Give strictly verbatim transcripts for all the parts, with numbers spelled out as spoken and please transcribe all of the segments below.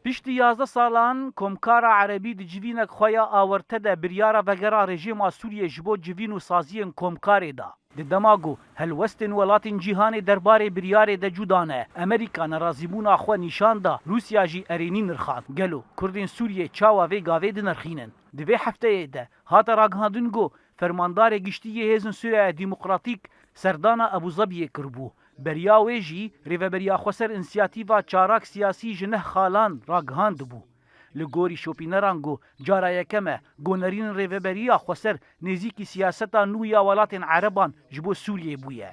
Piştî yazdeh salan, Komkara Erebî di civînek xwe ya awarte de biryara vegera rejîma Sûriyê ji bo civîn û saziyên komkarê da. Di dema ku helwestên welatên cîhanê derbarê biryarê de cuda ne, Amerîka nerazîbûna xwe nîşan da, Rûsya jî erênî nirxand. Gelo Kurdên Sûriyê çawa vê gavê dinirxînin? Di vê hefteyê de hate ragihandin ku Fermandarê Giştî yê Hêzên Sûriya Demokratîk serdana Ebû Zebiyê kiribû. Beriya wê jî Rêveberiya Xweser însiyatîva çarak siyasî ji neh xalan ragihandibû. Li gorî şopîneran ku cara yekem e ku nerînên Rêveberiya Xweser nêzîkî siyaseta nû ya welatên Ereban ji bo Sûriyê bûye.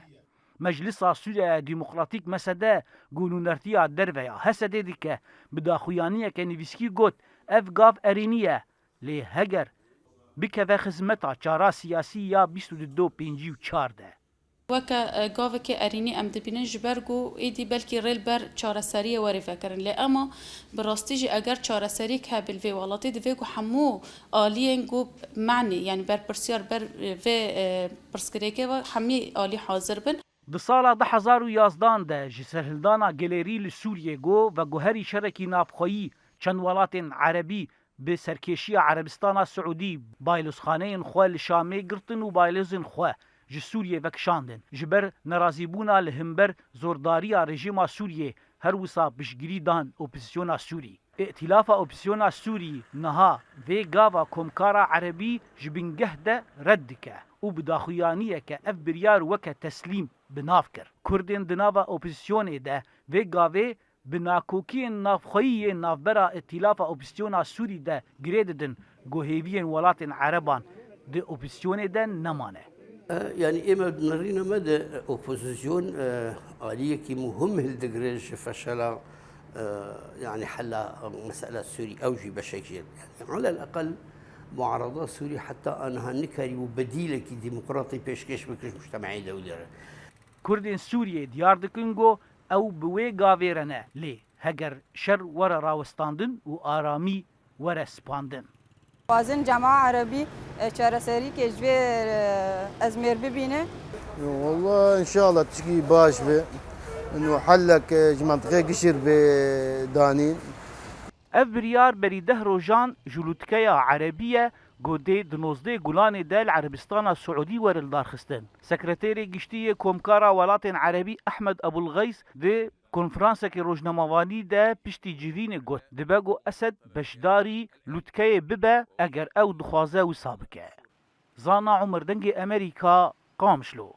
Meclisa Sûriya Demokratîk, mesede, ku nûnertiya derve ya Hesedê dike, bi daxuyaniyeke nivîskî got, ev gav erênî ye, lê heger bikeve xizmeta çara siyasî ya bîst û du pêncî û çar de. Weke, e, gavekê erînî em dibînin, ji ber ku êdî belkî rê li ber çareseriyê werê vekirin. Lê ema bi rastî jî eger çareseriyek hebe li vê welatê, divê ku hemû aliyên ku menî, yanî berpirsiyar ber, e, vê, e, pirsgirêkê ve hemî alî hazir bin. Di sala du hezar û yazdan de ji serhildana gelêrî li Sûriyê ku veguherî şerekî navxweyî, çend welatên erebî bi serkêşiya Erebistana Siûdî baylozxaneyên xwe li Şamê girtin û baylozên xwe ji Sûriyê vekişandin. Ji ber nerazîbûna li himber zordariya rejîma Sûriyê her wisa piştgirî dan opozîsyona Sûrî. Îtîlafa Opozîsyona Sûrî niha vê gava Komkara Erebî ji bingeh de red dike û bi daxuyaniyeke ev biryar weke teslîm bi nav kir. Kurdên di nava opozîsyonê de vê gavê bi nakokiyên navxweyî yên navbera Îtîlafa Opozîsyona Sûrî de girê didin ku hêviyên welatên Ereban di opozîsyonê de nemane. E, yanî ême di nerîna me de, e, opozîsyon, e, aliyekî muhim hildigire ji feşela, e, yanî hela mesela Sûrî, ew jî beşek jê. Yanî alel eqel muarada Sûrî heta aniha nikarîbû bedîlekî demokratî pêşkêş bike ji mujtemeê dewlê re. Kurdên Sûriyê diyar dikin ku ew bi wê gavê re ne, lê heger şer were rawestandin û aramî were spandin. Dixwazin cema erebî, e, çareserîkê ji vê, e, ezmêr bibîne. Wallah, înşallah tişkî baş be. Û hellek, e, ji mentiqê gişir be danîn. Ev biryar berî deh rojan ji lûtkeya erebî ye, ku dê di nozdeh Gulanê de li Erebistana Siûdî were lidarxistin. Sekreterê Giştî yê Komkara Welatên Erebî Ehmed Ebulxeys di konferansekê rojnamevanî de piştî civînê got, dibe ku Esed beşdarî lûtkeyê bibe eger ew dixwaze wisa bike. Zana Omer, Dengê Emerîka, Qamişlo.